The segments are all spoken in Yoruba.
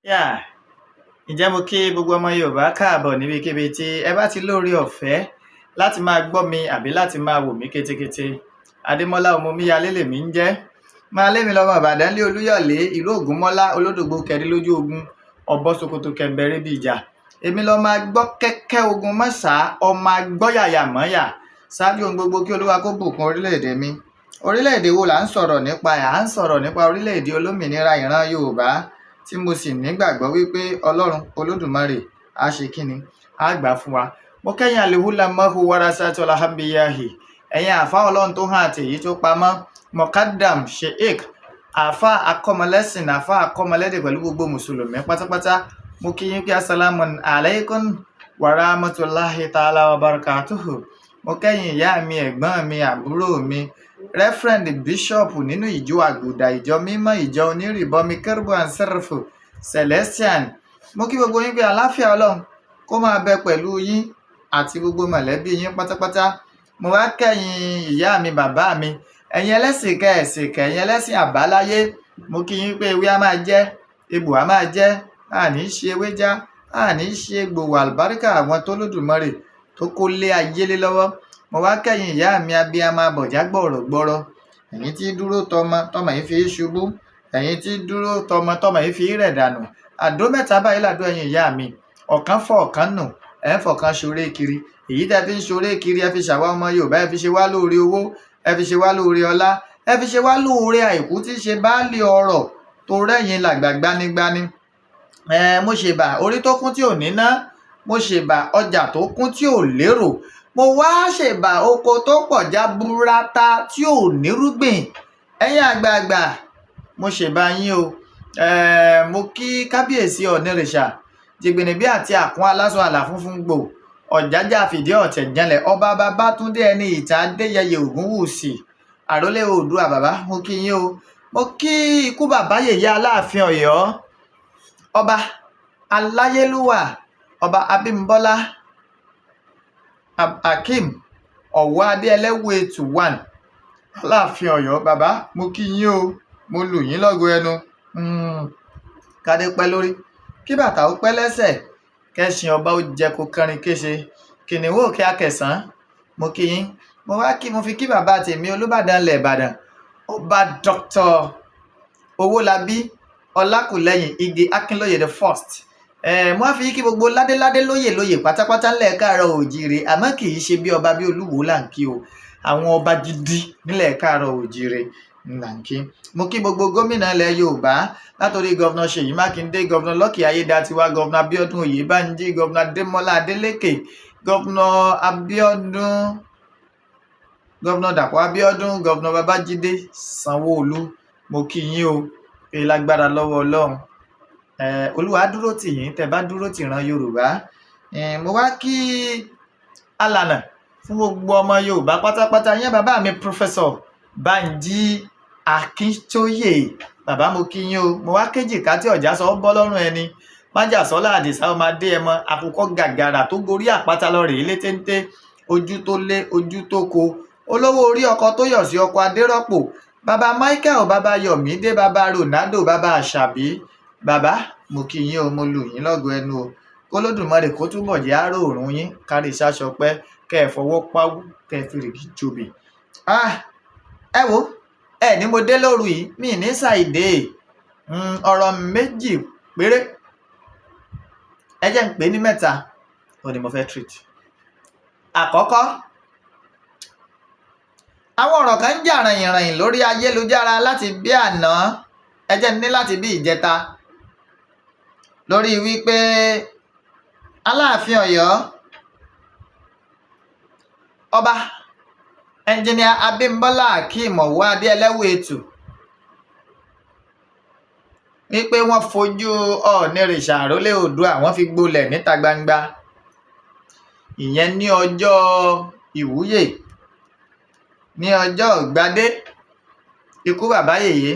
Yeah. Ǹjẹ́ mo kí gbogbo ọmọ Yorùbá káàbọ̀ níbikíbi tí ẹ bá ti lóore ọ̀fẹ́ láti máa gbọ́ mi àbí láti máa wò mí kétékété. Adémọ́lá Ọmọmíyalé lèmi ń jẹ́. Máa lé mi lọ́mọ Ìbàdàn lé Olúyọ̀lé, ìlú Ògúnmọ́lá, Olódògbò kẹrin lójú ogun, ọ̀bọ Sokoto kẹ̀ǹbẹ̀rẹ̀ bí ìjà. Èmi lọ máa gbọ́ kẹ́kẹ́ ogun mọ́sà, ọmọ agbọ́yàyà mọ́yà. Ṣáájú ohun gbogbo, kí Olúwa kó bùkún orílẹ̀-èdè mi. Orílẹ̀-èdè wo là ń sọ̀rọ̀ nípa ẹ̀? À ń sọ̀rọ̀ nípa orílẹ̀-èdè olómìnira ìran Yorùbá, tí mo sì nígbàgbọ́ wípé Ọlọ́run Olódùmarè á ṣe kíni, á gbà fún wa. Mo kẹ́yìn àlehúlà mọ́hu warasa tọ́lá hambiyahi. Ẹ̀yin àfa Ọlọ́run tó hàn àti èyí tó pamọ́, Mọ̀kádàm Sheikh, àfa akọ́mọlẹ́sìn, àfa akọ́mọlẹ́dẹ̀ pẹ̀lú gbogbo mùsùlùmí pátápátá. Mo kí yín pé assalamu alaikum warahmatullahi ta'ala wa barakatuhu. Mo kẹ́yìn ìyá mi, ẹ̀gbọ́n mi, àbúrò mi, Reverend Bishop nínú ìjọ àgùdà, ìjọ mímọ́, ìjọ onírìbọmi, Kérúbù and Sẹ́ráfù Celestian. Mo kí gbogbo yín pé àláfíà Ọlọ́run kó máa bẹ pẹ̀lú yín àti gbogbo mọ̀lẹ́bí yín pátápátá. Mo wá kẹ́yìn ìyá mi, bàbá mi, ẹ̀yin ẹlẹ́sìn kẹ̀sìn, kẹ̀yìn ẹlẹ́sìn àbáláyé. Mo kí yín pé ewé á máa jẹ́, egbò á máa jẹ́, àní ṣe ewé já, àní ṣe egbò, àlùbáríkà àwọn tó lódùmarè tó kó lé ayé lé lọ́wọ́. Mo wá kẹ́yìn ìyá mi abiyamọ abọ̀já gbọ̀rọ̀gbọ̀rọ̀, ẹ̀yin tí dúró tọmọ tọmọ yìí fi í ṣubú, ẹ̀yin tí dúró tọmọ tọmọ yìí fi í rẹ̀ dànù. Àdó mẹ́ta báyìí làdó ẹ̀yin ìyá mi, ọ̀kan fọ̀ ọ̀kan nù, ẹ̀ ń fọ̀kan ṣoré kiri. Èyí tẹ́ fi ń ṣoré kiri, ẹ fi ṣàwa ọmọ Yorùbá, ẹ fi ṣe wá lóore owó, ẹ fi ṣe wá lóore ọlá, ẹ fi ṣe wá lóore àìkú tí ṣe baálé ọrọ̀ tó rẹ́yìn làgbà gbanigbani. Mo ṣèbà orí tó kún tí ò ní ná, mo ṣèbà ọjà tó kún tí ò lérò, mo wá ṣèbà oko tó pọ̀ jaburata tí ò nírúgbìn. Ẹ̀yin àgbààgbà, mo ṣèbà yín o. Mo kí kábíyèsí Ọ̀nìrìṣà jìgbìnìbí àti àkún aláṣọ àlà funfun gbò, ọ̀jájá fìdí ọ̀tẹ̀ janlẹ̀, ọba Babátúndé ẹni ìta Adéyẹyè Ògúnwùsì, àrólé Oòduà. Bàbá, mo kí yín o. Mo kí ikú bàbá yèyé Aláàfin Ọ̀yọ́, ọba aláyélúwà, ọba Abímbọ́lá Akeem Ọ̀wọ́adé Ẹlẹ́wù-Ẹtù one, Aláàfin Ọ̀yọ́. Bàbá, mo kí yín o, mo lù yín lọ́gọ ẹnu. Kádé pẹ́ lórí, kí bàtà ó pẹ́ lẹ́sẹ̀, kẹ́sìn ọba ó jẹ kó kánrin kése, kìnìún òkè akẹsàn. Mo kí yín. Mo wá kí, mo fi kí bàbá tèmi, Olúbàdàn ilẹ̀ Ìbàdàn, ọba Dr. Owólabí Ọlákùlẹ́yìn Ige Akínlóye the first. Mo wá fi kí gbogbo ládéládé, lóyè lóyè pátápátá ńlẹ̀ káàárọ̀ òjíire, àmọ́ kì í ṣe bí ọba bí Olúwo là ń kí o, àwọn ọba gidi nílẹ̀ káàárọ̀ òjíire là ń kí. Mo kí gbogbo gómìnà ilẹ̀ Yorùbá, látòrí Governor Ṣèyí Mákindé, Governor Lucky Ayédatiwa, Governor Abíọ́dún Oyèbánjí, Governor Adémọ́lá Adélékè, Governor Abíọ́dún, Governor Dàpọ̀ Abíọ́dún, Governor Babájídé Sanwó-Olú. Mo kí yín o pé lágbára lọ́wọ́ Ọlọ́run, Olúwa dúró tì yín tẹ́ bá dúró tì ran Yorùbá. Mo wá kí alànà fún gbogbo ọmọ Yorùbá pátápátá yẹn, bàbá mi Professor Bánjí Akíntóyè. Bàbá, mo kí yín o. Mo wá kéjìká tí ọ̀já sọ bọ́ lọ́rùn ẹni májàsọ́lá Àdìsá ọmọdé ẹmọ àkùkọ gàgàrà tó gorí àpáta lọ rèé létéńté, ojú tó lé ojú tó ko, olówó orí ọkọ tó yọ̀ sí ọkọ Adérọ́pò, bàbá Michael, bàbá Yọ̀mídé, bàbá Ronaldo, bàbá Àṣàbí. Bàbá, mo kí yín o, mo lù yín lọ́gọ ẹnu o. Kólódùmarè kó túbọ̀ jẹ́ àárò òrùn yín kárí ìṣàṣọpẹ́, kẹ́ ẹ fọwọ́ páwú, kẹ́ ẹ fìrìgì jòbì. Ẹ wo ẹ ní mo dé lóru yìí, mi ní ṣàìdè. Ọ̀rọ̀ méjì péré, ẹ jẹ́ ń pè ní mẹ́ta, ó ní mo fẹ́ treat. Àkọ́kọ́, àwọn ọ̀rọ̀ kan ń jà ràyìnràyìn lórí ayélujára láti bí àná, ẹ jẹ́ ní láti bí ìjẹta, lórí wípé Aláàfin Ọ̀yọ́, ọba Ẹnjìníà Abímbọ́lá Akeem Ọ̀wọ́adé Ẹlẹ́wù-Ẹtù, wípé wọ́n fojú Ọ̀ọ̀nìrìṣà àrólé Oòduà, wọ́n fi gbolẹ̀ níta gbangba, ìyẹn ní ọjọ́ ìwúyè, ní ọjọ́ ìgbadé ikú bàbá yèyé.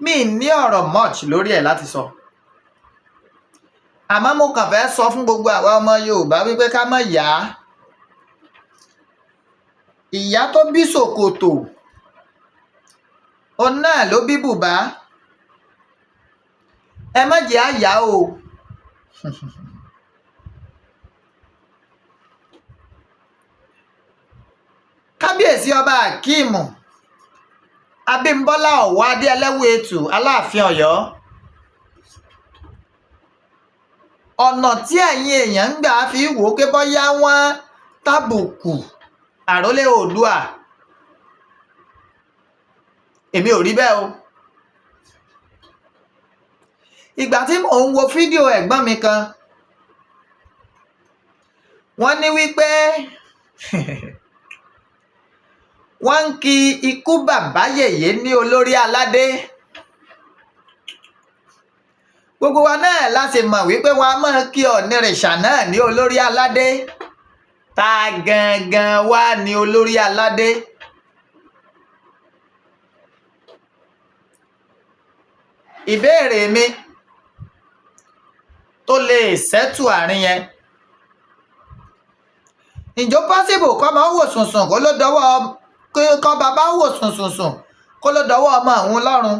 Mi ní ọ̀rọ̀ much lórí ẹ̀ láti sọ, àmọ́ mo kàn fẹ́ sọ fún gbogbo àwa ọmọ Yorùbá wípé ká má yá ìyá tó bí ṣòkòtò, òun náà ló bí bùbá. Ẹ má jẹ́ àyà o. Kábíyèsí Ọba Akeem Abímbọ́lá Ọ̀wọ́adé Ẹlẹ́wù-Ẹ̀tù, Aláàfin Ọ̀yọ́, ọ̀nà tí ẹ̀yin èèyàn ń gbà fi wò ó pé bóyá wọ́n tàbùkù àrólé Oòduà, èmi ò rí bẹ́ẹ̀ o. Ìgbà tí mò ń wo fídíò ẹ̀gbọ́n mi kan, wọ́n ní wípé wọ́n ń kí ikú bàbá yèyé ní olórí aládé. Gbogbo wa náà la sì mọ̀ wípé wọn a máa kí Ọ̀nìrìṣà náà ní olórí aládé. Ta gangan wá ní olórí aládé? Ìbéèrè mi tó lè ṣẹ́tù àárín yẹn, ǹjọ́ possible kọ́ máa wò sùnsùn kó ló dọwọ́ kọ́ bàbá wò sùnsùnsùn kó ló dọwọ́ ọmọ òun lọ́rùn?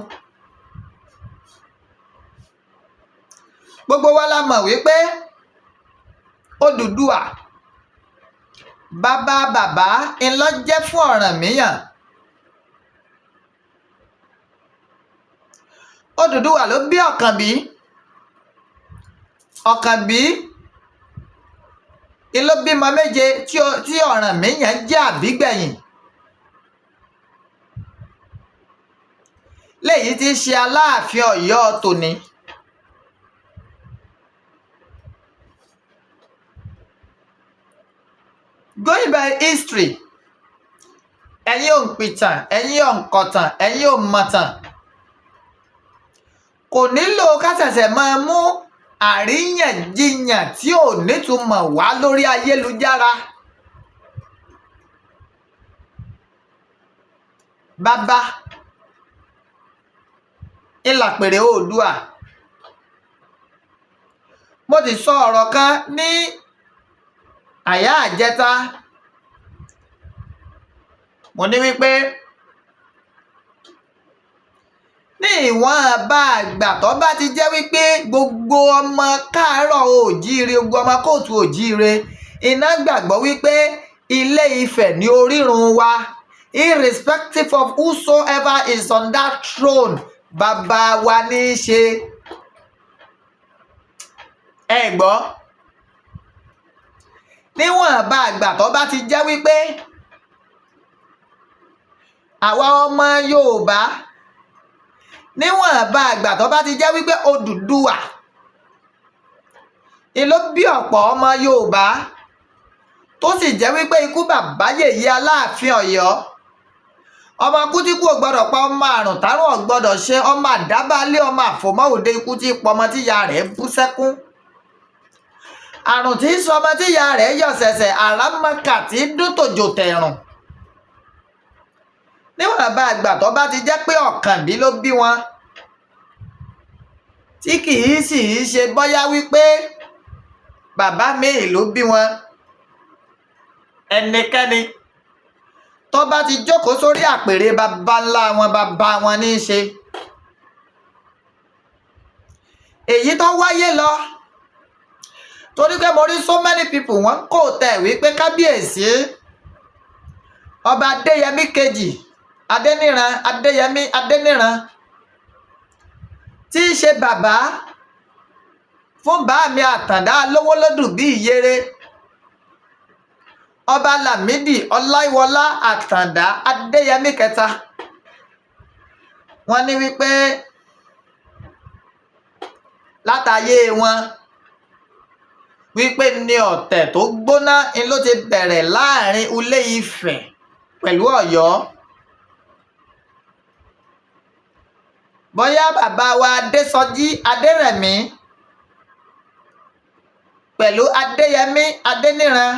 Gbogbo wa la mọ̀ wípé Odùduwà bàbá bàbá ńlọ jẹ́ fún Ọ̀rànmíyàn. Odùduwà ló bí Ọ̀kànbí. Ọ̀kànbí ló bímọ méje tí Ọ̀rànmíyàn jẹ́ àbígbẹ̀yìn, léyìí tí í ṣe Aláàfin Ọ̀yọ́ tòní. Going by history, ẹ̀yin òǹpìtàn, ẹ̀yin òǹkọ̀tàn, ẹ̀yin òǹmọ̀tàn, kò nílò ká ṣẹ̀ṣẹ̀ máa mú àríyànjiyàn tí ò nítumọ̀ wá lórí ayélujára. Bàbá ńlápẹ̀rẹ̀ Oòduà, mo ti sọ ọ̀rọ̀ kan ní àyà àjẹta. Mo ní wípé ní ìwọ̀n bá àgbà tó bá ti jẹ́ wípé gbogbo ọmọ káàárọ̀ oòjíire, gbogbo ọmọ kóòtù oòjíire iná gbàgbọ́ wípé Ilé Ifẹ̀ ní orírun wa, irrespective of whosoever is on that throne, bàbá wa ní í ṣe. Ẹ gbọ́, níwọ̀n bá àgbà tó bá ti jẹ́ wípé àwa ọmọ Yorùbá, níwọ̀n bá àgbà tó bá ti jẹ́ wípé Odùduwà ìló bí ọ̀pọ̀ ọmọ Yorùbá, tó sì jẹ́ wípé ikú bàbá yèyé Aláàfin Ọ̀yọ́, ọmọ kú tí kú ò gbọ́dọ̀ pa, ọmọ àrùn tárùn ò gbọ́dọ̀ ṣe, ọmọ àdábálé, ọmọ àfòmọ́ òde, ikú tí pọmọ tíya rẹ̀ bú sẹ́kún, àrùn tí ń sọmọ tíya rẹ̀ yọ̀ ṣẹ̀ṣẹ̀, àràmọ̀kà tí dún tòjò tẹ̀rùn. Níwọ̀n bá àgbà tó bá ti jẹ́ pé Ọ̀kànbí ló bí wọn, tí kì í sì í ṣe bóyá wípé bàbá míì ló bí wọn, ẹnikẹ́ni tó bá ti jókòó sórí àpèrè baba ńlá wọn, bàbá wọn ní í ṣe. Èyí tó wáyé lọ, torí pé mo rí so many people wọ́n kò tẹ̀ wípé kábíyèsí Ọba Adéyẹmí kejì, Adéníran Adéyẹmí Adéníran, tí í ṣe bàbá fún bàámi Àtàndá Lówólódù bí Ìyèrè, Ọba Lámìdí Ọláìwọlá Àtàndá Adéyẹmí kẹta, wọ́n ní wípé látàyé wọn wípé ní ọ̀tẹ̀ tó gbóná ni ló ti bẹ̀rẹ̀ láàrin Ilé Ifẹ̀ pẹ̀lú Ọ̀yọ́. Bóyá bàbá wa Adésọjí Adérẹ̀mí pẹ̀lú Adéyẹmí Adéníran,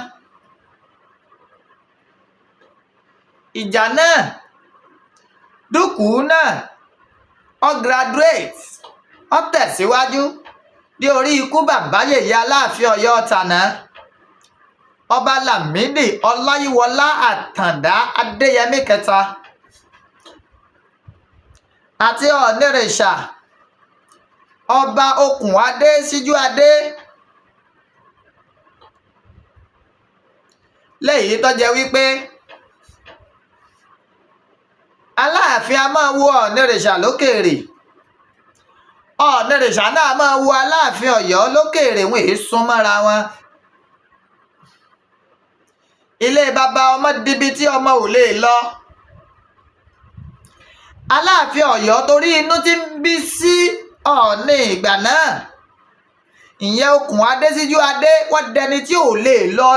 ìjà náà dúkùú náà ó graduate, ó tẹ̀síwájú dé orí ikú bàbá yèyé Aláàfin Ọ̀yọ́ tàná, Ọba Lámìdí Ọláyíwọlá Àtàndá Adéyẹmí kẹta, àti Ọ̀nìrìṣà. Ọba Okùnadé Síjúadé, léyìí tó jẹ́ wípé Aláàfin a máa wo Ọ̀ọ̀nìrìṣà lókèèrè, Ọ̀ọ̀nìrìṣà náà máa wo Aláàfin Ọ̀yọ́ lókèèrè, wọn èé sún mọ́ra wọn. Ilé bàbá ọmọ dibi tí ọmọ ò lè lọ. Aláàfin Ọ̀yọ́, torí inú tí ń bí sí Ọọ̀ni ìgbà náà, ìyẹn Okùnadé Síjúadé, wọ́n dẹni tí ò lè lọ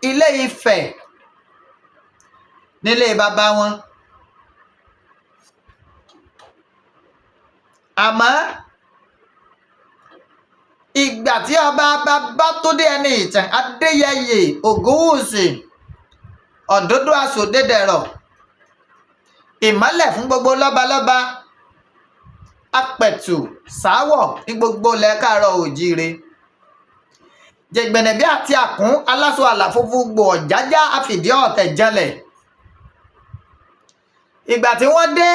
Ilé Ifẹ̀ nílé bàbá wọn. Àmọ́ ìgbà tí ọba Babátúndé Ẹniìtàn Adéyẹyè Ògúnwùsì Ọ̀dúndún Aṣòdedẹ̀rọ̀, ìmọ́lẹ̀ fún gbogbo lọ́balọ́ba, apẹ̀tù sáwọ̀ ní gbogbo ilẹ̀ káàárọ̀ oòjíire, jẹ̀gbẹ̀nẹ̀bí àti àkún aláṣọ àlà funfun gbò ọ̀jájá àfìdí ọ̀tẹ̀ janlẹ̀. Ìgbà tí wọ́n dé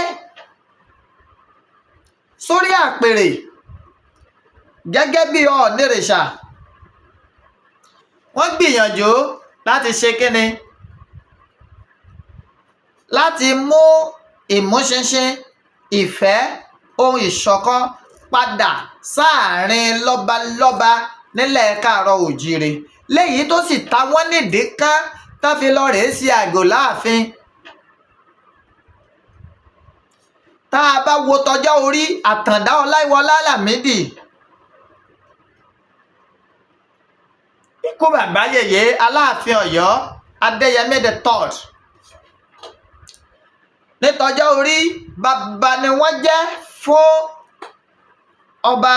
sórí àpèrè gẹ́gẹ́ bí Ọ̀ọ̀nìrìṣà, wọ́n gbìyànjú láti ṣe kíni, láti mú ìmúṣinṣin ìfẹ́ ohun ìṣọ̀kan padà sáàrin lọ́balọ́ba nílẹ̀ káàárọ̀ oòjíire, léyìí tó sì ta wọ́n nídìí kán tán fi lọ rèé sí àgọ́ láàfin. Tá a bá wo tọjọ́ orí Àtàndá Ọláìwọlá Lámìdí, ikú bàbá yèyé Aláàfin Ọ̀yọ́ Adéyẹmí the third, nítọjọ́ orí bàbá ni wọ́n jẹ́ fún ọba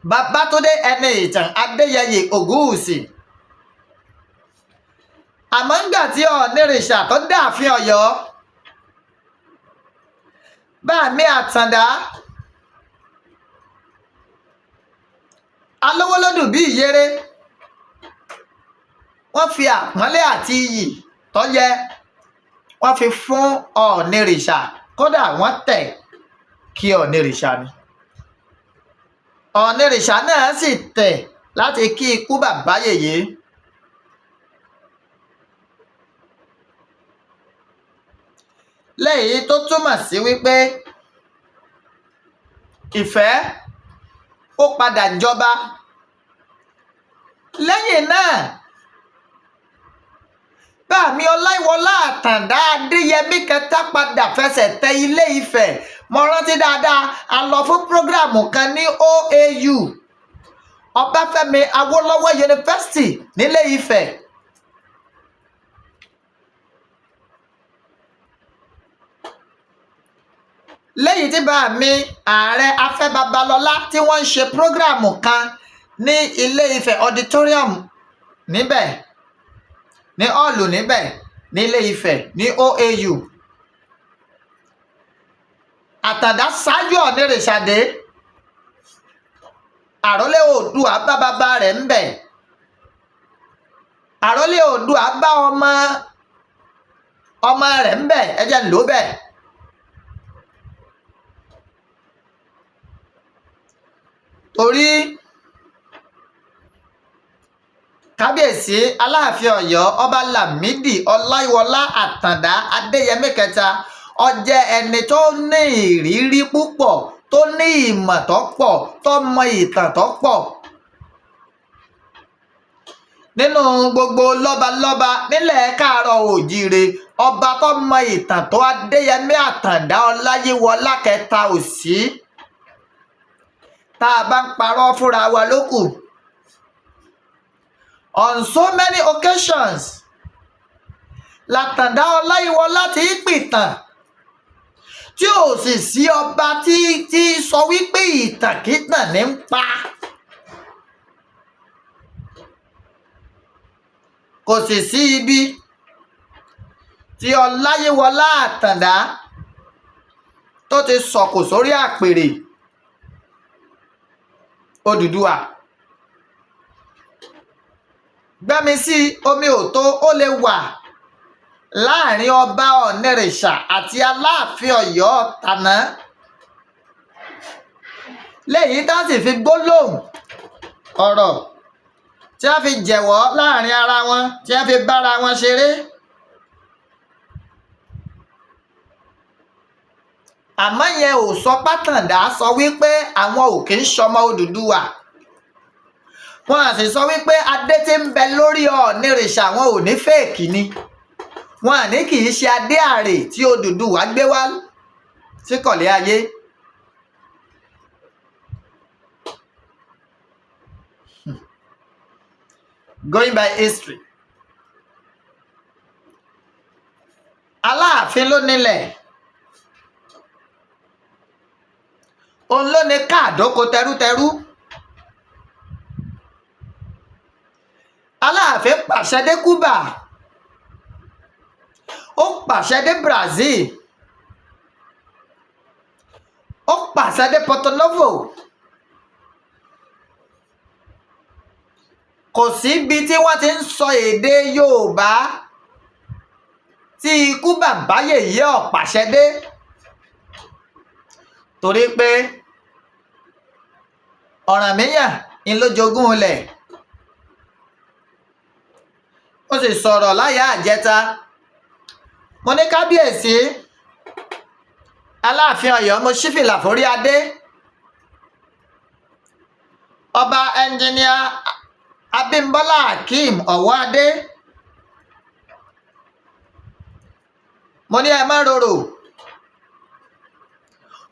Babátúndé Ẹniìtàn Adéyẹyè Ògúnwùsì. Àmọ́ ńgbà tí Ọ̀ọ̀nìrìṣà tó dáàfin Ọ̀yọ́, báàmí Àtàndá alówólódù bí ìyèrè, wọ́n fi àpọ́nlé àti iyì tó yẹ wọ́n fi fún Ọ̀ọ̀nìrìṣà, kódà wọ́n tẹ̀ kí Ọ̀ọ̀nìrìṣà ni. Ọ̀ọ̀nìrìṣà náà sì tẹ̀ láti kí ikú bàbá yèyé. Léyìí tó túmọ̀ sí wípé ìfẹ́ ó padà jọba. Lẹ́yìn náà, báàmí Ọláìwọlá Àtàndá Adéyẹmí kẹta padà fẹsẹ̀ tẹ Ilé Ifẹ̀. Mo rántí dáadáa, a lọ fún prógráàmù kan ní OAU, Ọbáfẹ́mi Awólọ́wọ̀ Yunifásitì nílé Ifẹ̀. Lẹ́yìn tí báàmí ààrẹ Afẹ́ Babalọ́lá tí wọ́n ń ṣe prógráàmù kan ní Ilé Ifẹ̀ auditorium níbẹ̀, ní họ́ọ̀lù níbẹ̀ nílé Ifẹ̀ ní OAU. Àtàndá ṣáájú Ọ̀ọ̀nìrìṣàdé, àrólé Oòduà bá bàbá rẹ̀ ń bẹ̀, àrólé Oòduà bá ọmọ ọmọ rẹ̀ ń bẹ̀, ẹ jẹ́ ń lò bẹ́ẹ̀. Torí kábíyèsí Aláàfin Ọ̀yọ́ ọba Lámìdí Ọláìwọlá Àtàndá Adéyẹmí kẹta, ó jẹ́ ẹni tó ní ìrírí púpọ̀, tó ní ìmọ̀ tó pọ̀, tó mọ ìtàn tó pọ̀ nínú gbogbo lọ́balọ́ba nílẹ̀ káàárọ̀ oòjíire. Ọba tó mọ ìtàn tó Adéyẹmí Àtàndá Ọláyíwọlá kẹta ò sí, tá a bá ń parọ́ fúnra wa lókù. On so many occasions l'Àtàndá Ọláyíwọlá ti pìtàn, tí ò sì sí ọba tí sọ wípé ìtànkítàn ní ń pa. Kò sì sí ibi tí Ọláyíwọlá Àtàndá tó ti sọ̀kò sórí àpèrè Odùduwà. Gbẹ́mi sí omi ò tó, ó lè wà láàrin ọba Ọ̀nìrìṣà àti Aláàfin Ọ̀yọ́ tàná. Léyìí tá sì fi gbólóhùn ọ̀rọ̀ tí wọ́n fi jẹ̀wọ́ láàrin ara wọn, tí wọ́n fi bára wọn ṣeré. Àmọ́ yẹn ò sọ pátàndá sọ wípé àwọn ò kì í ṣọmọ Odùduwà. Wọn à sì sọ wípé adé tí ń bẹ lórí Ọ̀ọ̀nirìṣà wọn ò ní fake ni. Wọn à ní kì í ṣe adé àrè tí Odùduwà gbé wá síkọ̀lé ayé. Going by history, Aláàfin ló nílẹ̀, òun ló ní káàdóko tẹrútẹrú. Aláàfin pàṣẹ dé Cuba, ó pàṣẹ dé Brazil, ó pàṣẹ dé Porto Novo. Kò síbi tí wọ́n ti ń sọ èdè Yorùbá tí ikú bàbá yèyé ò pàṣẹ dé, torí pé Ọ̀rànmíyàn ń ló jogún ilẹ̀. Ó sì sọ̀rọ̀ láyà àjẹta. Mo ní kábíyèsí Aláàfin Ọ̀yọ́, mo ṣí fìlà forí adé, Ọba Ẹnjìníà Abímbọ́lá Akeem Ọ̀wọ́adé. Mo ní ẹ má rorò,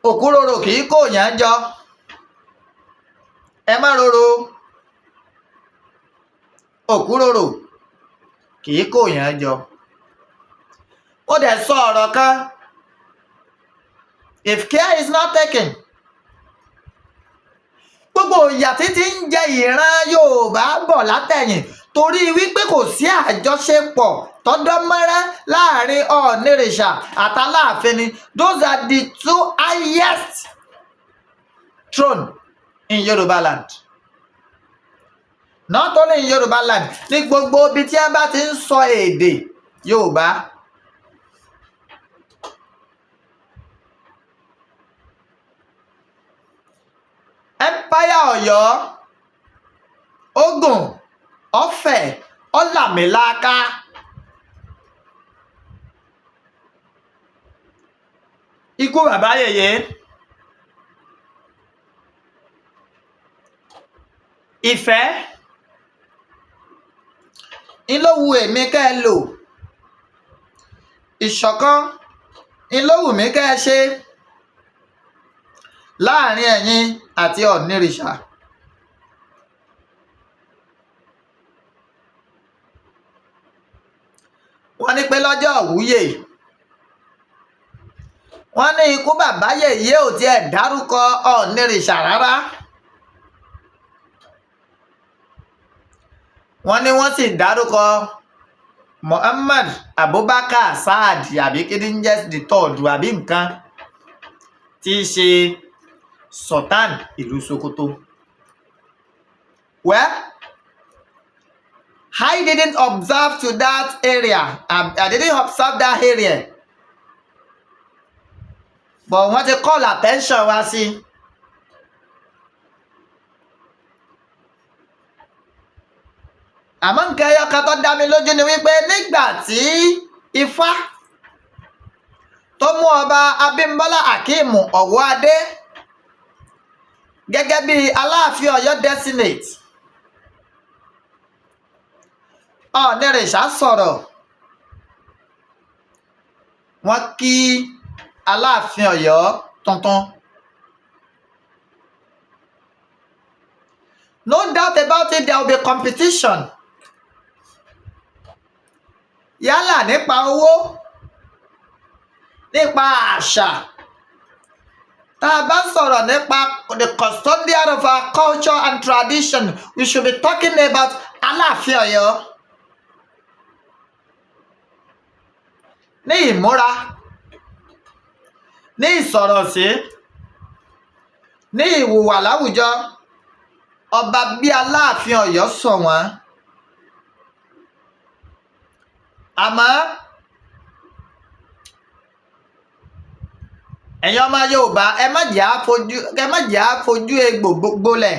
òkú rorò kì í kó yàn jọ. Ẹ má rorò, òkú rorò kì í kó yàn jọ. Ó dẹ̀ sọ ọ̀rọ̀ kan: if care is not taken, gbogbo ìyà títí ń jẹ ìran Yorùbá bọ̀ látẹ̀yìn torí wípé kò sí àjọṣepọ̀ tọ́dọ́mọ́rán láàrin Ọ̀ọ̀nirìṣà àtàláàfin ni. Those are the two highest throne in Yorùbá land. Not only in Yorùbá land, ní gbogbo ibi tí wọ́n bá ti ń sọ èdè Yorùbá. Empire Ọ̀yọ́, ogun ọ̀fẹ́ ọ̀làmìlàaka. Ikú bàbá yèyé, ìfẹ́ ńlọ́wù èmi kẹ́ ẹ lò, ìṣọ̀kan ńlọ́wù mí kẹ́ ẹ ṣe láàrin ẹ̀yin àti Ọ̀nìrìṣà. Wọ́n ní pé lọ́jọ́ ìwúyè, wọ́n ní ikú bàbá yèyé ò tiẹ̀ dárúkọ Ọ̀nìrìṣà rárá. Wọ́n ní wọ́n sì dárúkọ Muhammad Abubakar Saad àbí kí ní jẹ́ the third àbí nǹkan tí í ṣe Sultan ìlú Sokoto. Well, I didn't observe to that area. I didn't observe that area. But wọ́n ti call attention wá sí. Àmọ́ nǹkan ẹyọ kan tó dá mi lójú ni wípé nígbà tí Ifá tó mú Ọba Abímbọ́lá Akeem Ọ̀wọ́adé gẹ́gẹ́ bí Aláàfin Ọ̀yọ́ designate, Ọ̀nìrìṣà sọ̀rọ̀, wọ́n kí Aláàfin Ọ̀yọ́ tuntun. No doubt about it, there will be competition, yálà nípa owó, nípa àṣà. Tá a bá ń sọ̀rọ̀ nípa the custodian of our culture and tradition, we should be talking about Aláàfin Ọ̀yọ́. Ní ìmúra, ní ìsọ̀rọ̀sí, ní ìhùwà láwùjọ, ọba bí Aláàfin Ọ̀yọ́ ṣọ̀wọ́n. Àmọ́ Ẹ̀yin ọmọ Yorùbá, ẹ má jẹ́ á fojú egbò gbolẹ̀.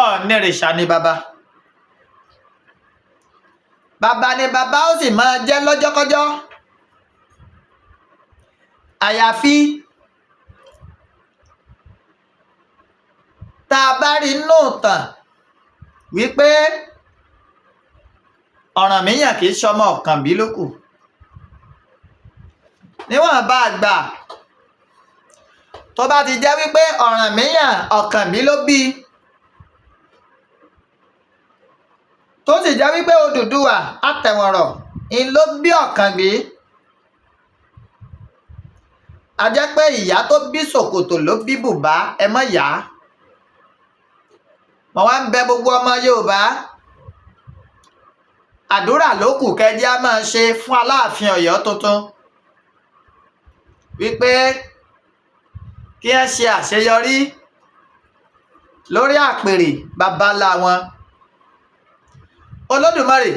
Ọ̀ọ̀nìrìṣà ni bàbá. Bàbá ni bàbá, ó sì máa jẹ́ lọ́jọ́kọ́jọ́, àyàfi tá a bá rí inú ìtàn wípé Ọ̀rànmíyàn kì í ṣọmọ Ọ̀kànbí ló kù. Níwọ̀n bá a gbà tó bá ti jẹ́ wípé Ọ̀rànmíyàn, Ọ̀kànbí ló bí, tó sì jẹ́ wípé Odùduwà àtẹ̀wọ̀nrọ̀ ń ló bí Ọ̀kànbí, a jẹ́ pé ìyá tó bí ṣòkòtò ló bí bùbá. Ẹ mọ̀ yá. Mo wá ń bẹ gbogbo ọmọ Yorùbá, àdúrà ló kù kẹjẹ á máa ṣe fún Aláàfin Ọ̀yọ́ tuntun wípé kí ẹ ṣe àṣeyọrí lórí àpèrè baba ńlá wọn. Olódùmarè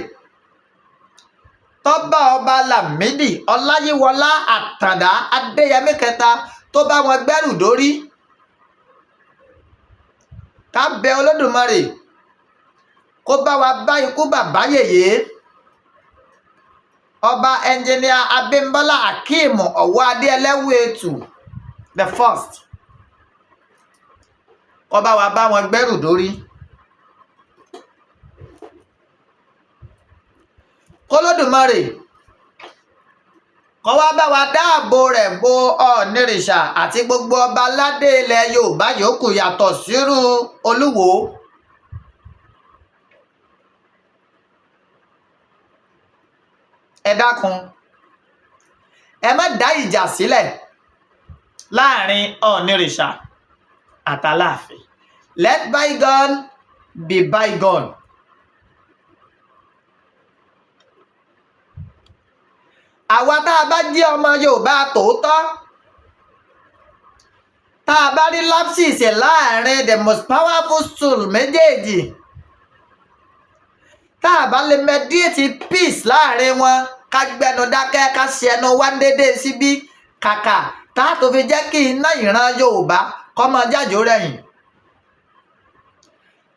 tó bá ọba Lámìdí Ọláyíwọlá Àtàndá Adéyẹmí kẹta, tó bá wọn gbẹ́rù dórí, ká bẹ Olódùmarè kó bá wa bá ikú bàbá yèyé, ọba Ẹnjìníà Abímbọ́lá Akeem Ọwọ́adé Ẹlẹ́wù-Ẹ̀tù the first, kó bá wa bá wọn gbẹ́rù dórí. Kólódùmarè kó wá bá wa dáàbò rẹ̀ bo Ọ̀ọ̀nìrìṣà àti gbogbo ọba aládé ilẹ̀ Yorùbá yòókù yàtọ̀ sírú Olúwo. Ẹ dákun, ẹ má dá ìjà sílẹ̀ láàrin Ọ̀ọ̀nìrìṣà àtàláàfin. Let bygone be bygone. Àwa tá a bá jẹ́ ọmọ Yorùbá tòótọ́, tá a bá rí lapses láàrin the most powerful stool méjèèjì, tá a bá lè mediate peace láàrin wọn, ká gbẹnu dákẹ́, ká ṣe ẹnu wá déédéé síbí, kàkà tá a tó fi jẹ́ kí iná ìran Yorùbá kó máa jájò rẹ̀yìn.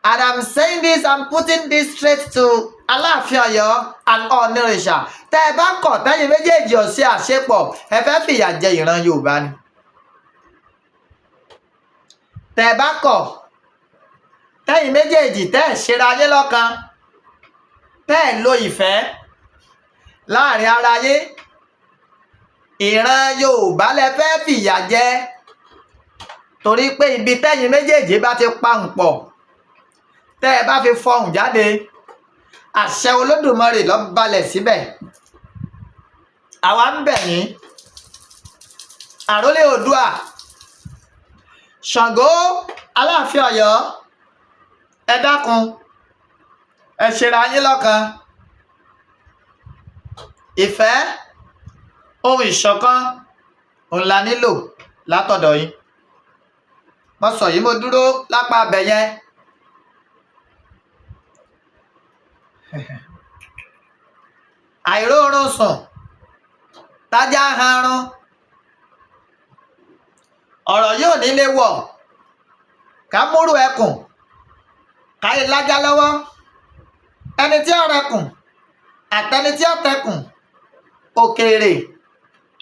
And I'm saying this, I'm putting this straight to Aláàfin Ọ̀yọ́ and Ọ̀ọ̀nìrìṣà. Tẹ́ ẹ bá kọ̀, tẹ́yìn méjèèjì ò ṣe àṣepọ̀, ẹ fẹ́ fìyà jẹ ìran Yorùbá ni. Tẹ́ ẹ bá kọ̀, tẹ́yìn méjèèjì tẹ́ ẹ ṣera yín lọ́kan, tẹ́ ẹ lo ìfẹ́ láàrin ara yín, ìran Yorùbá lẹ fẹ́ fìyà jẹ, torí pé ibi tẹ́yìn méjèèjì bá ti pahùn pọ̀, tẹ́ ẹ bá fi fọhùn jáde, àṣẹ Olódùmarè ló balẹ̀ síbẹ̀. Àwa ń bẹ̀ yín, àrólé Oòduà, Ṣàngó Aláàfin Ọ̀yọ́, ẹ dákun, ẹ ṣera yín lọ́kan. Ìfẹ́, ohun ìṣọ̀kan òun la nílò látọ̀dọ̀ yín. Mo sọ yìí, mo dúró lápá abẹ yẹn. Àìróorun sùn, tájá hanrun, ọ̀rọ̀ yóò nílé wọ̀ ká múrù ẹkùn káyé lájá lọ́wọ́. Ẹni tí ó rẹkùn àtẹni tí ó tẹkùn, òkèèrè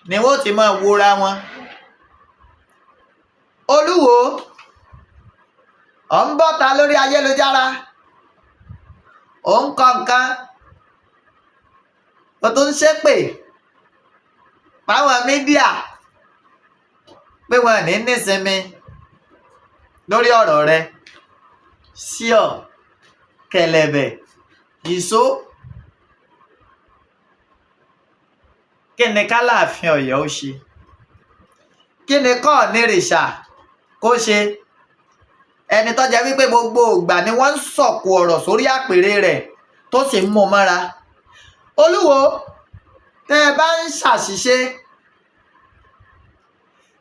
ni wọ́n ti máa wúra wọn. Olúwo, ọ̀ ń bọ́ta lórí ayélujára, ò ń kọ nǹkan, o tún ń ṣépè fáwọn media pé wọn ní nísinmi lórí ọ̀rọ̀ rẹ. Síọ̀ kẹlẹ̀bẹ̀ ìṣó, kí ni k'Aláàfin Ọ̀yọ́ ó ṣe? Kí ni k'Ọ̀ọ̀nìrìṣà kó ṣe? Ẹni tó jẹ́ wípé gbogbo ìgbà ni wọ́n ń sọ̀kò ọ̀rọ̀ sórí àpèrè rẹ̀, tó sì ń mú mọ́ra. Olúwo, tẹ́ ẹ bá ń ṣàṣìṣe,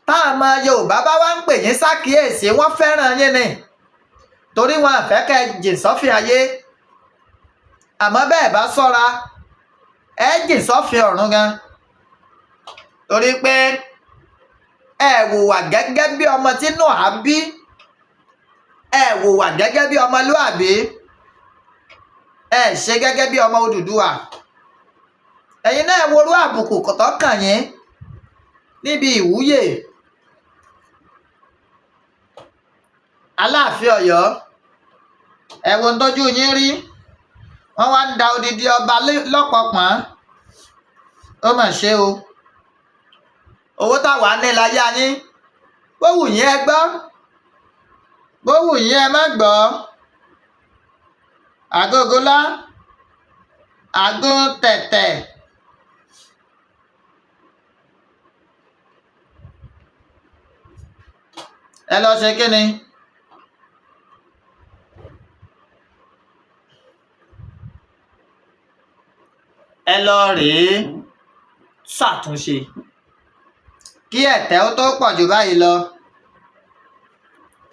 táwọn ọmọ Yorùbá bá wá ń pè yín ṣàkíyèsí, wọ́n fẹ́ràn yín ni, torí wọn àfẹ́ kẹ́ ẹ jìn sọ́fìn ayé. Àmọ́ bẹ́ẹ̀ bá ṣọ́ra, Ẹ jìn sọ́fin ọ̀run gan, torí pé ẹ hùwà gẹ́gẹ́ bí ọmọ tí Nóà bí, ẹ hùwà gẹ́gẹ́ bí ọmọlúàbí, ẹ ṣe gẹ́gẹ́ bí ọmọ Odùduwà. Ẹ̀yin náà worú àbùkù tó kàn yín níbi ìwúyè Aláàfin Ọ̀yọ́. Ẹ wo ohun tójú yín rí. Wọ́n wá ń da odidi ọba lọ́pọ̀pọ̀n. Ó mà ṣe o. Owó táwa ní la yá yín. Bó wù yín, ẹ gbọ́, bó wù yín, ẹ má gbọ́. Àgógólá àgún tẹ̀tẹ̀. Ẹ lọ ṣe kí ni? Ẹ lọ rèé ṣàtúnṣe kí ẹ̀tẹ́ ó tó pọ̀ jù báyìí lọ,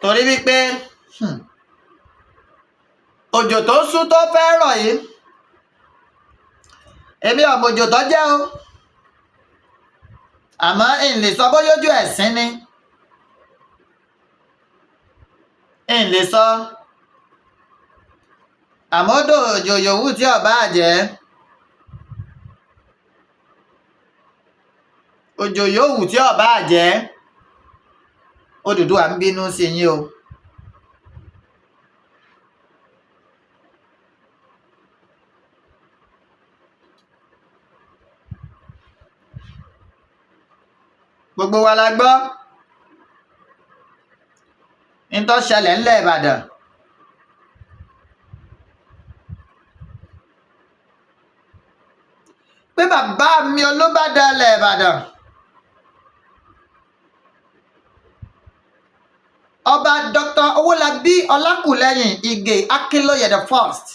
torí wípé òjò tó sú tó fẹ́ rọ̀ yìí, èmi ò mọ òjò tó jẹ́ o, àmọ́ n lè sọ bóyá ojú ẹ̀sín ni, n lè sọ, àmọ́ òjò yòówù tí ó bá jẹ́, òjò yòówù tí ó bá jẹ́, Odùduwà ń bínú sí yín o. Gbogbo wa la gbọ́ n tó ṣẹlẹ̀ ńlẹ̀ Ìbàdàn. Pé bàbá mi Olúbàdàn ilẹ̀ Ìbàdàn, Ọba Dr. Owólabí Ọlákùlẹ́hìn Ìgè Akínlóye the first,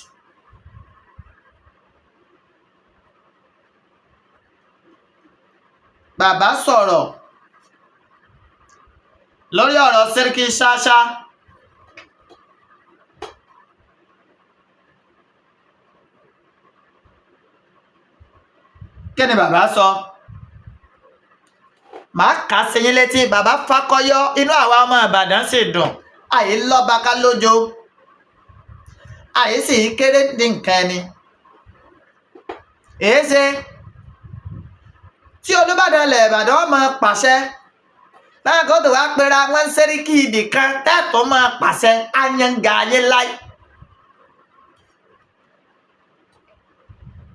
bàbá sọ̀rọ̀ lórí ọ̀rọ̀ Sẹ́ríkì Ṣáṣá. Kí ni bàbá sọ? Màá kà á sí yín létí. Bàbá fakọyọ, inú àwa ọmọ Ìbàdàn sì dùn. Àyè lọ́ba ká lójo, àyè sì kéré ní nǹkan ẹni. Èé ṣe tí Olúbàdàn ilẹ̀ Ìbàdàn máa pàṣẹ láwọn kan tó wá pera wọn sẹ́ríkì ibì kan tẹ́ẹ̀tọ́ máa pàṣẹ ayanga ayé láì.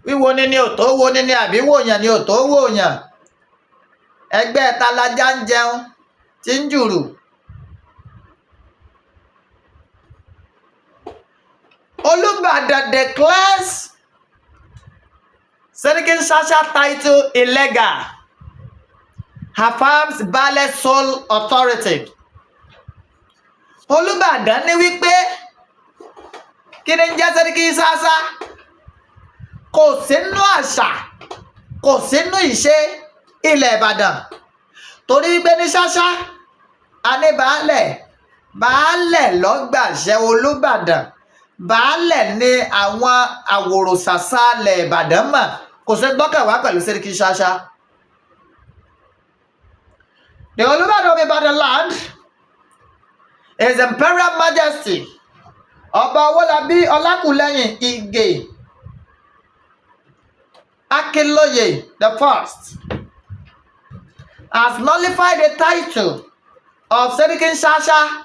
Wíwo ni ni ò tó wo ni ni, àbí wòyàn ni ò tó wòyàn? Ẹgbẹ́ talajá ń jẹun tí ń jùrù. Olúbàdàn declares Seriki Shasha title illegal, affirms Baale sole authority. Olúbàdàn ní wípé kí ni ń jẹ́ Seriki Shasha, kò sínú àṣà, kò sínú ìṣe ilẹ̀ Ìbàdàn, torí wípé ní Ṣáṣá a ní baálẹ̀, baálẹ̀ lọ́gbàṣẹ Olúbàdàn, baálẹ̀ ní àwọn àwòrò-ṣàṣà ilẹ̀ Ìbàdàn mọ̀, kò sí gbọ́kàn wá pẹ̀lú Sẹ́ríkì Ṣáṣá. The Olúbàdàn of Ibadan land, His Imperial Majesty Ọba Owólabí Ọlákùlẹ́hìn Ìgè Akinloye the first, has nullified the title of Seriki Shasha,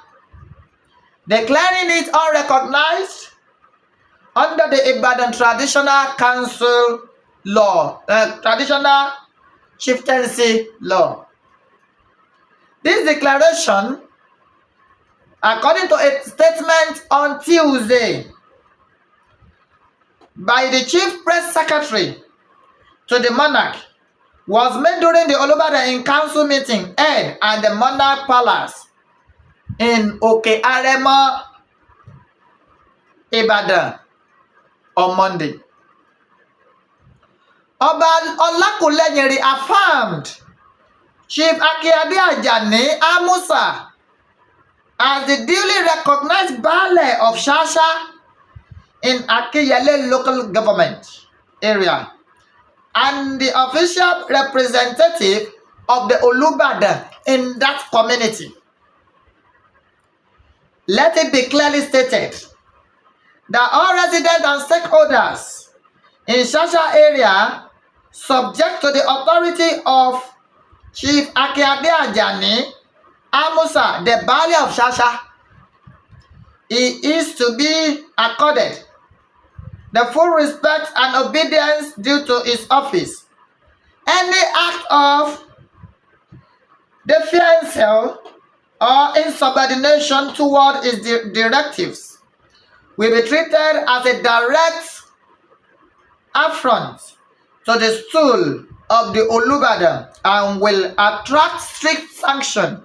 declaring it unrecognized under the Ibadan Traditional Council law, traditional chieftaincy law. This declaration, according to a statement on Tuesday by the Chief Press Secretary to the monarch, was made during the Olubadan in Council meeting held at the Monarch Palace in Oke Aremo, Ibadan on Monday. Ọba Ọlákùlẹ́hìn reaffirmed Chief Akinade Ajani Amusa as the duly recognized Baale of Shasha in Akinyele local government area. And the official representative of the Olubadan in that community. Let it be clearly stated that all residents and stakeholders in Shasha area subject to the authority of Chief Akinade Ajani Amusa, the Baale of Shasha. He is to be accorded the full respect and obedience due to his office. Any act of defiance or insubordination toward his directives will be treated as a direct affront to the stool of the Olubadan and will attract strict sanction,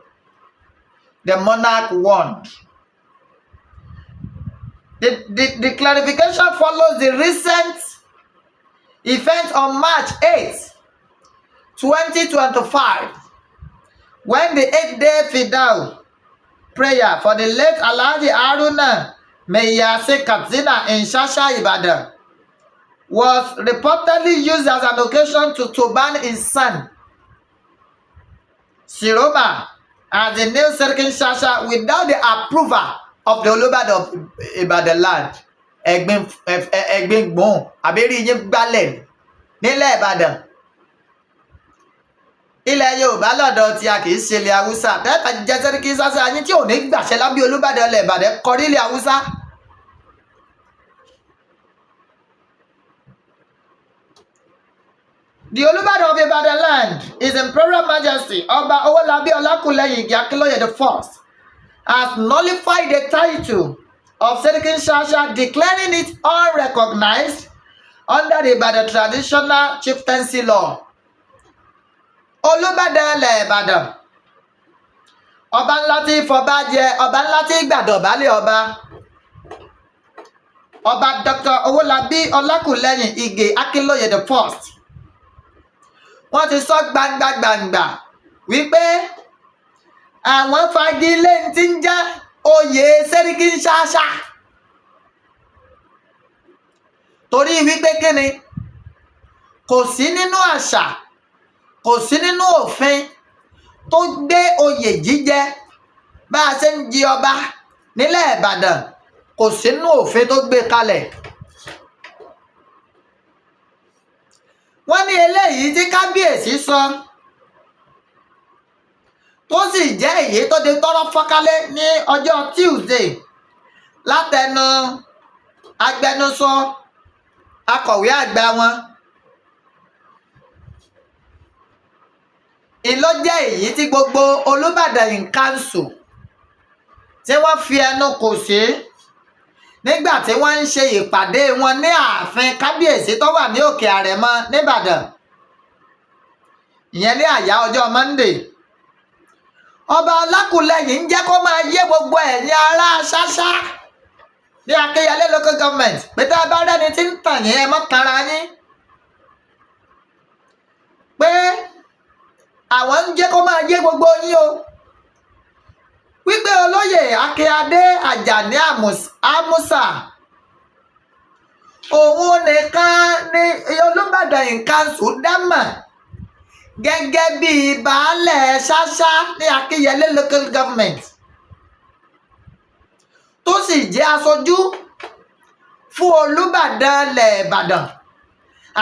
the monarch warned. The clarification follows the recent event on March 8, 2025, when the 8-day Fidau prayer for the late Alhaji Haruna Maiyasin Katsina in Shasha, Ibadan, was reportedly used as an occasion to turban his son, Siroma, as the new Sarkin Shasha without the approval of the Olubadan of Ibadan land. Ẹ̀gbin ẹ̀gbin gbọ̀n àbẹ́rí yín gbálẹ̀ nílẹ̀ Ìbàdàn. Ilẹ̀ Yorùbá lọ́dọ̀ tí a kì í ṣe ilẹ̀ Haúsá. Tẹ́ẹ̀bà jẹ́ Sẹ́ríkì Ṣáṣá yín tí ò ní gbàṣẹ lábẹ́ Olúbàdàn ilẹ̀ Ìbàdàn kọrí ilẹ̀ Haúsá. The Olubadan of Ibadan land, His Imperial Majesty Ọba Owolabi Olakulehin Ige Akinloye the First, has nullified the title of Serikin Shasha, declaring it unrecognized under the Ibadan traditional chieftaincy law. Olúbàdàn ilẹ̀ Ìbàdàn, ọba ńlá tí fọba jẹ, ọba ńlá tí gbàdọ̀bálẹ̀ ọba, Ọba Dr. Owolabi Olakulehin Ige Akinloye the First, wọ́n ti sọ gbangba gbangba wípé àwọn fagilé tí ń jẹ́ oyè Sẹ́ríkì Ṣáṣá torí wípé kíni, kò sí nínú àṣà, kò sí nínú òfin tó gbé oyè jíjẹ bá a ṣe ń jí ọba nílẹ̀ Ìbàdàn, kò sí nínú òfin tó gbé kalẹ̀. Wọ́n ní eléyìí tí kábíyèsí sọ tó sì jẹ́ èyí tó di tọ́rọ́ fọ́nkálẹ̀ ní ọjọ́ Tuesday látẹnu agbẹnusọ akọ̀wé àgbà wọn, ìlọ jẹ́ èyí tí gbogbo Olúbàdàn in council tí wọ́n fi ẹnu kò sí nígbà tí wọ́n ń ṣe ìpàdé wọn ní ààfin kábíyèsí tó wà ní Òkè Àrẹ̀mọ nìbàdàn, ìyẹn ní àyà ọjọ́ Monday. Ọba Ọlákùlẹ́yìn ń jẹ́ kó máa yé gbogbo ẹ̀yin ará Ṣáṣá ní Akínyẹlé local government pé tá a bá rẹ́ni tí ń tàn yín, ẹ mọ́ tanra yín, pé àwọn ń jẹ́ kó máa yé gbogbo yín o wípé olóyè Akínadé Àjàní Amusa òun nìkan ni Olúbàdàn in council dámọ̀ gẹ́gẹ́ bíi baálẹ̀ Ṣáṣá ní Akínyẹlé local government, tó sì jẹ́ aṣojú fún Olúbàdàn ilẹ̀ Ìbàdàn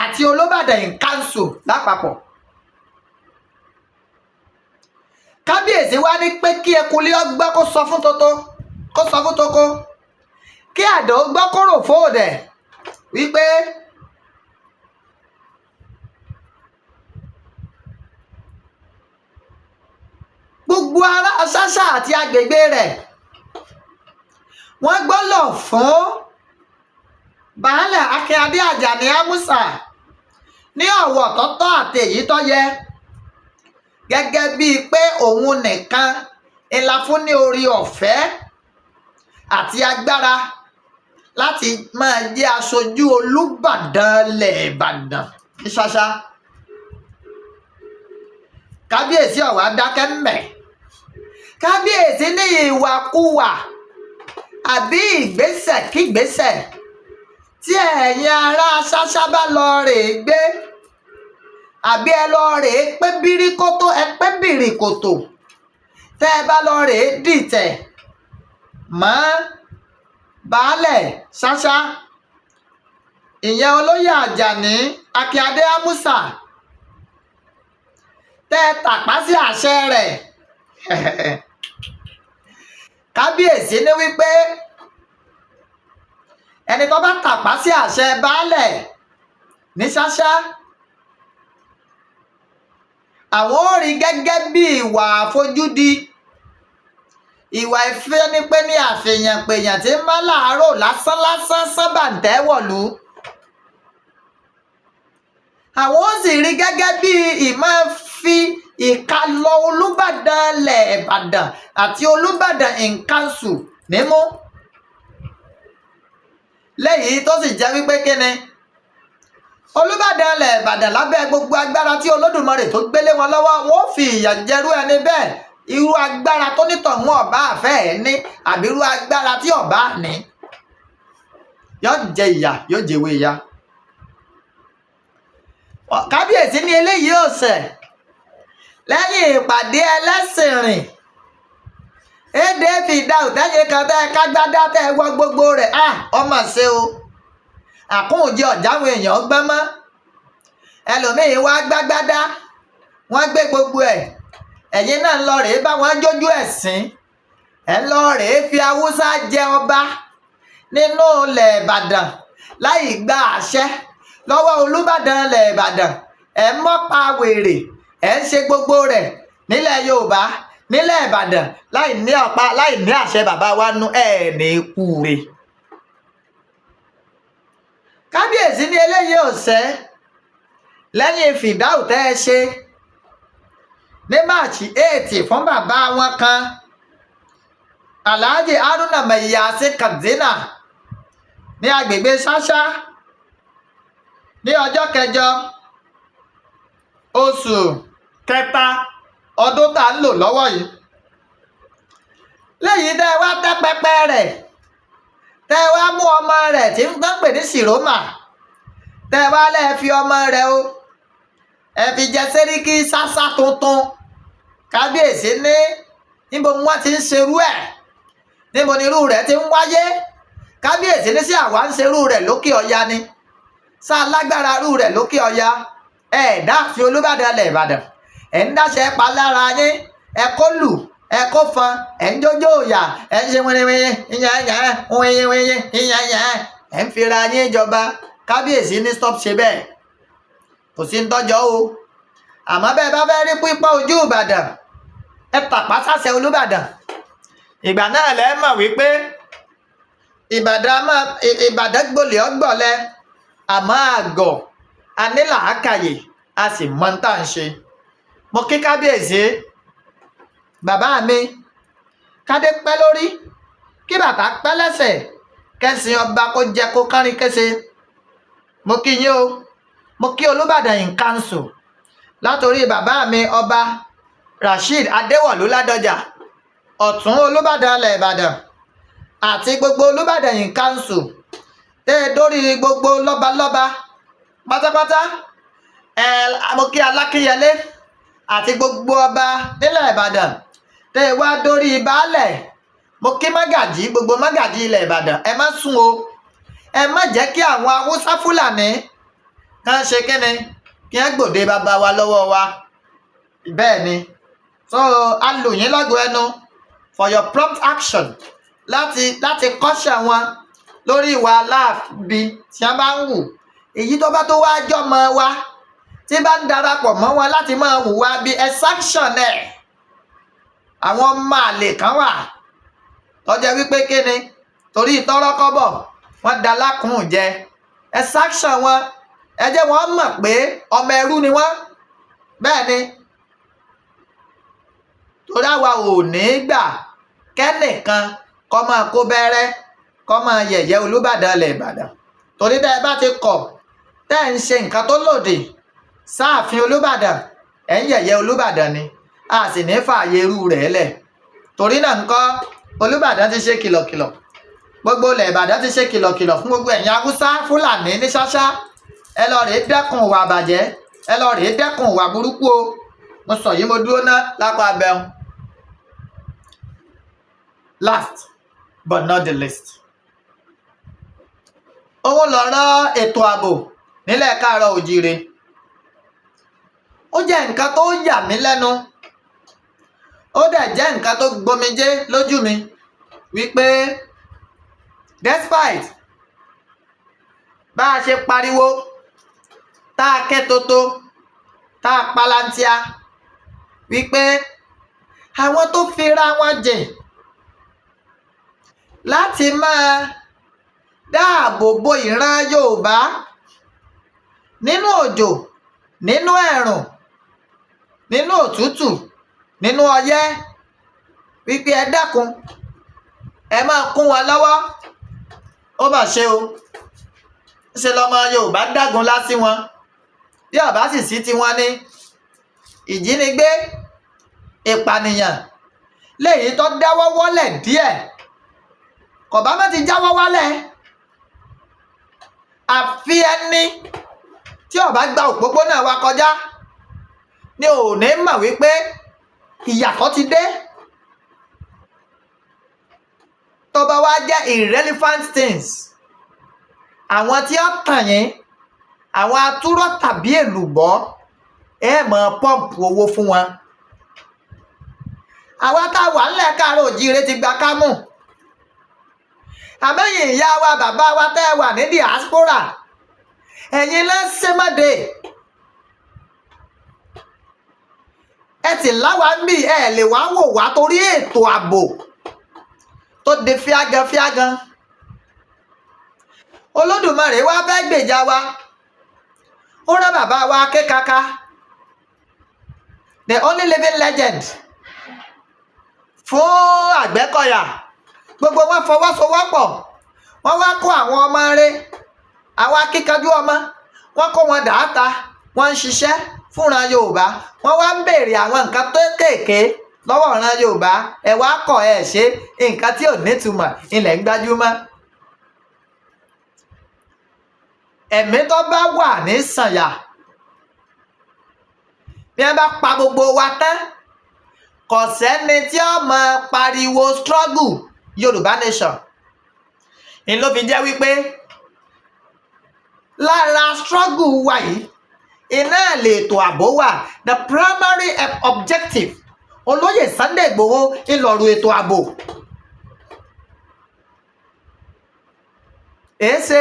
àti Olúbàdàn in council lápapọ̀. Kábíyèsí wá ní pé kí ekulé ọgbọ́n kó sọ fún toto, kó sọ fún toko, kí àdó gbọ́ kó rò fóòdẹ̀ wípé gbogbo ará Ṣáṣá àti agbègbè rẹ̀ wọ́n gbọ́dọ̀ fún baálẹ̀ Akínadé Àjàní Amusa ní ọ̀wọ̀ tọ́tọ́ àti èyí tó yẹ, gẹ́gẹ́ bíi pé òun nìkan ńlá fún ní orí ọ̀fẹ́ àti agbára láti máa jẹ́ aṣojú Olúbàdàn ilẹ̀ Ìbàdàn ní Ṣáṣá. Kábíyèsí ọ̀wá dákẹ́ mbẹ̀. Kábíyèsí ní ìwàkuwà àbí ìgbésẹ̀ kígbésẹ̀ tí ẹ̀yin ará Ṣáṣá bá lọ rè gbé Àbí ẹ lọ rèé pé bíríkótó, ẹ pé bìrìkòtò, tẹ́ ẹ bá lọ rèé dìtẹ̀ mọ́ baálẹ̀ Ṣáṣá, ìyẹn olóyè Àjàní Akínadé Amusa, tẹ́ ẹ tàpá sí àṣẹ rẹ̀, kábíyèsí ní wípé ẹni tó bá tàpá sí àṣẹ baálẹ̀ ní Ṣáṣá, àwọn ò rí gẹ́gẹ́ bí ìwà àfojúdi, ìwà ìfẹ́nipé ní àfihàn pèèyàn tí ń bá láàárọ̀ lásán lásán sábàǹtẹ́ wọ̀lú. Àwọn ó sì rí gẹ́gẹ́ bí ìmáa fi ìka lọ Olúbàdàn ilẹ̀ Ìbàdàn àti Olúbàdàn in council nímú, léyìí tó sì jẹ́ wípé kíni, Olúbàdàn ilẹ̀ Ìbàdàn, lábẹ́ gbogbo agbára tí Olódùmarè tó gbélé wọn lọ́wọ́, wọn ó fi ìyà jẹrú ẹni bẹ́ẹ̀. Irú agbára tó nítọ̀hún ọ̀bá àfẹ́ ẹ̀ ní, àbí irú agbára tí ọ̀bá ní, yóò jẹ ìyà, yóò jẹwé ìyà. Kábíyèsí ní eléyìí ò ṣẹ̀ lẹ́yìn ìpàdé ẹlẹ́sìn rìn éde fìdá òtẹ́yìn kan tẹ́ ẹ kágbádá tẹ́ ẹ wọ gbogbo rẹ̀. Ah, ọmọ ṣe o, àkúnjẹ ọ̀jáwọn èèyàn gbọ́n mọ́. Ẹlòmíín wá gbágbádá, wọ́n gbé gbogbo ẹ̀, ẹ̀yin náà ń lọ rèé bá wọn jójú ẹ̀sìn, ẹ̀ ń lọ rèé fi Haúsá jẹ ọba nínú ilẹ̀ Ìbàdàn láì gba àṣẹ lọ́wọ́ Olúbàdàn ilẹ̀ Ìbàdàn. Ẹ̀ ń mọ́pa wèrè, ẹ̀ ń ṣe gbogbo rẹ̀ nílẹ̀ Yorùbá, nílẹ̀ Ìbàdàn, láì ní ọ̀pá, láì ní àṣẹ bàbá wa nú ẹ̀ ní kúre. Kábíyèsí ní eléyìí ò sẹ́ lẹ́yìn fìdáù tẹ́ ẹ ṣe ní March 8 fún bàbá wọn kan, Alhaji Haruna Maiyasi Katsina, ní agbègbè Ṣáṣá ní ọjọ́ 8 oṣù kẹta ọdún tá ń lò lọ́wọ́ yìí. Léyìí tẹ́ ẹ wá tẹ́ pẹpẹ rẹ̀, tẹ́ ẹ wá mú ọmọ rẹ̀ tí ń pè ní Sìrómà, tẹ́ ẹ wá lẹ́ẹ̀ fi ọmọ rẹ̀ o, ẹ fi jẹ sẹ́ríkì Ṣáṣá tuntun. Kábíyèsí ní níbo ni wọ́n ti ń ṣerú ẹ̀? Níbo ni irú rẹ̀ ti ń wáyé? Kábíyèsí ní sí àwa ń ṣerú rẹ̀ lókè ọya ni? Sá lágbára irú rẹ̀ lókè ọya? Ẹ̀ dáàfin Olúbàdàn ilẹ̀ Ìbàdàn, ẹ̀ ń dáṣẹ́ pa lára yín, ẹ kó lù, ẹ kó fọn, ẹ̀ ń jójó òyà, ẹ̀ ń ṣe wìnrìnwìnrìn ìyẹn wìnrìnwìnrìn ìyẹn, ẹ̀ ń fira yín jọba. Kábíyèsí ní stop ṣe bẹ́ẹ̀, kò sí ń tọ́jọ́ o. Àmọ́ bẹ́ẹ̀ bá fẹ́ rí pípọ́n ojú Ìbàdàn, ẹ tàpá sáṣẹ Olúbàdàn. Ìgbà náà lẹ́ mọ̀ wípé Ìbàdàn máa Ìbàdàn gbolè ọgbọ̀lẹ̀, àmọ́ àgọ̀ a ní làákàyè, a sì mọ tá à ń ṣe. Mo kí kábíyèsí bàbá mi, kádé pẹ́ lórí, kí bàtà pẹ́ lẹ́sẹ̀, kẹ́sìn ọba kó jẹ́ kó kárin kése. Mo kí yín o. Mo kí Olúbàdàn in council látòrí bàbá mi, Ọba Rasheed Adéwọ̀lú Ládọjà, ọ̀tún Olúbàdàn ilẹ̀ Ìbàdàn, àti gbogbo Olúbàdàn in council, tẹ́ ẹ dórí gbogbo lọ́balọ́ba pátápátá. Ẹ mo kí Alákínyẹlé àti gbogbo ọba nílẹ̀ Ìbàdàn, tẹ́ ẹ wá dórí baálẹ̀. Mo kí mágàjí, gbogbo mágàjí ilẹ̀ Ìbàdàn. Ẹ má sùn o, ẹ má jẹ́ kí àwọn Haúsá Fúlàní kàn ṣe kíni, kí wọ́n gbòde bàbá wa lọ́wọ́ wa. Bẹ́ẹ̀ ni, so a lù yín lọ́gọ̀ọ́ ẹnu for your prompt action láti kọ́ṣẹ́ wọn lórí ìwà aláàbí tí wọ́n bá ń wù. Èyí tó bá tó wá jọmọ wa tí bá ń darapọ̀ mọ́ wọn láti máa hùwà bí, ẹ sanction ẹ̀. Àwọn ọmọ àlè kan wà tó jẹ́ wípé kíni, torí tọ́rọ́kọ́bọ̀, wọ́n da lákùn jẹ. Ẹ sanction wọn, ẹ jẹ́ wọ́n mọ̀ pé ọmọ ẹrú ni wọ́n. Bẹ́ẹ̀ ni, torí àwa ò ní gbà kẹ́nìkan kọ́ máa kó bẹ́rẹ́, kọ́ máa yẹ̀yẹ́ Olúbàdàn ilẹ̀ Ìbàdàn. Torí tẹ́ ẹ bá ti kọ̀, tẹ́ ẹ ń ṣe nǹkan tó lòdì sáàfin Olúbàdàn, ẹ̀ ń yẹ̀yẹ́ Olúbàdàn ni, a sì ní fààyè irú rẹ̀ lẹ̀. Torí náà ńkọ́, Olúbàdàn ti ṣe kìlọ̀kìlọ̀, gbogbo ilẹ̀ Ìbàdàn ti ṣe kìlọ̀kìlọ̀ fún gbogbo ẹ̀yin Haúsá Fúlàní ní Ṣáṣá, ẹ lọ rèé dẹ́kun ìwà àbàjẹ́. Ẹ lọ rèé dẹ́kun ìwà burúkú o. Mo sọ yìí, mo dúró ná lápá abẹ́hùn. Last but not the least, òun lọ̀rọ̀ ètò ààbò nílẹ̀ káàárọ̀ òjíire. Ó jẹ́ nǹkan tó yà mí lẹ́nu, ó dẹ̀ jẹ́ nǹkan tó gbomijé lójú mi wípé despite bá a ṣe pariwo, tá a ké toto, tá a palantia wípé àwọn tó fira wọn jìn láti máa dáàbò bo ìran Yorùbá nínú òjò, nínú ẹ̀rùn, nínú òtútù, nínú ọyẹ́, wípé ẹ dákun, ẹ máa kún wọn lọ́wọ́, ó mà ṣe o, ṣe lọmọ Yorùbá dágun lá sí wọn. Bí ọba sì sí tiwọn ní ìjínigbé, ìpànìyàn léyìí tó dáwọ́ wọ́lẹ̀ díẹ̀, kò bá má ti jáwọ́ wálẹ̀. Àfi ẹni tí ó bá gba òpópónà wa kọjá ni ò ní mọ̀ wípé ìyàtọ̀ ti dé. Tó bá wá jẹ́ irrelevant things, àwọn tí ó tàn yín, àwọn atúrọ̀ tàbí èlùbọ́, ẹ máa pump owó fún wọn. Àwa tá a wà ńlẹ̀ káàárọ̀ òjíire ti gba kámú, àmẹ́yìn ìyá wa, bàbá wa tẹ́ ẹ wà ní diaspora, ẹ̀yin lẹ́ ṣẹ́mọ́dé ẹ sì láwa ń bì, ẹ lè wá wò wá torí ètò ààbò tó di fíágan fíágan. Olódùmarè wá fẹ́ gbèjà wa, ó rán bàbá wa Akékaka, the only living legend fún Àgbẹ̀kọ̀yà. Gbogbo wọn fọwọ́sowọ́pọ̀, wọ́n wá kó àwọn ọmọ rẹ̀, àwọn akíkanjú ọmọ, wọ́n kó wọn dàáta, wọ́n ń ṣiṣẹ́ fúnra Yorùbá. Wọ́n wá ń béèrè àwọn nǹkan tó kéèké lọ́wọ́ ìran Yorùbá. Ẹ wá kọ̀, ẹ ṣe nǹkan tí ò nítumọ̀ ilẹ̀ ń gbájúmọ́. Ẹ̀mí tó bá wà ní sànyà, bí wọ́n bá pa gbogbo wa tán, kò sẹ́ni tí ó máa pariwo struggle Yorùbá nation. Ni ló fi jẹ́ wípé lára struggle wa yìí, iná lètò ààbò wà. The primary objective olóyè Sunday Igboho ńlọrọ̀ ètò ààbò. Èéṣe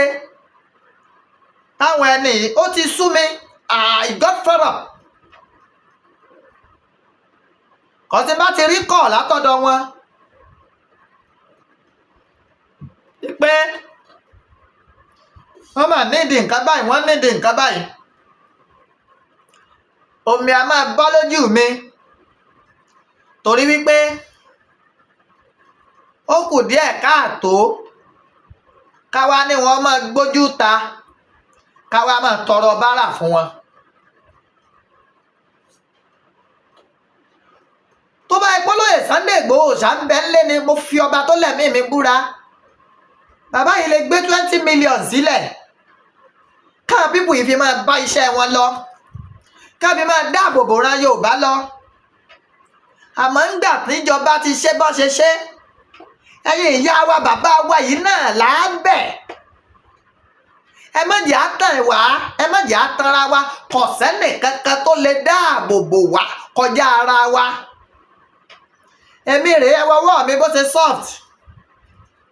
táwọn ẹni yìí, ó ti sú mi. I got fed up. Kò tí bá ti rí kọ̀ látọ̀dọ̀ wọn pé wọ́n mà nídìí nǹkan báyìí, wọ́n nídìí nǹkan báyìí, omi a máa bọ́ lójú mi torí wípé ó kù díẹ̀ káàtó káwá ní wọ́n máa gbójú ta, káwá máa tọrọ bárà fún wọn. Tó bá ipò lóye Sunday Igboho ṣá ń bẹ ńlé ni, mo fi ọba tó lẹ̀mí mi búra, bàbá yìí lè gbé 20 million sílẹ̀ káà people yìí fi máa bá iṣẹ́ wọn lọ, ká fi máa dáàbò bò ran Yorùbá lọ. Àmọ́ ńgbà tíjọba ti ṣe bọ́ ṣe ṣe, ẹ̀yin ìyá wa, bàbá wa yìí náà là á bẹ̀, ẹ má jẹ́ á tàn wá, ẹ má jẹ́ á tanra wa. Kò sẹ́nì kankan tó lè dáàbò bò wá kọjá ara wa. Èmi rèé, ẹ wọwọ́ mi bó ṣe soft,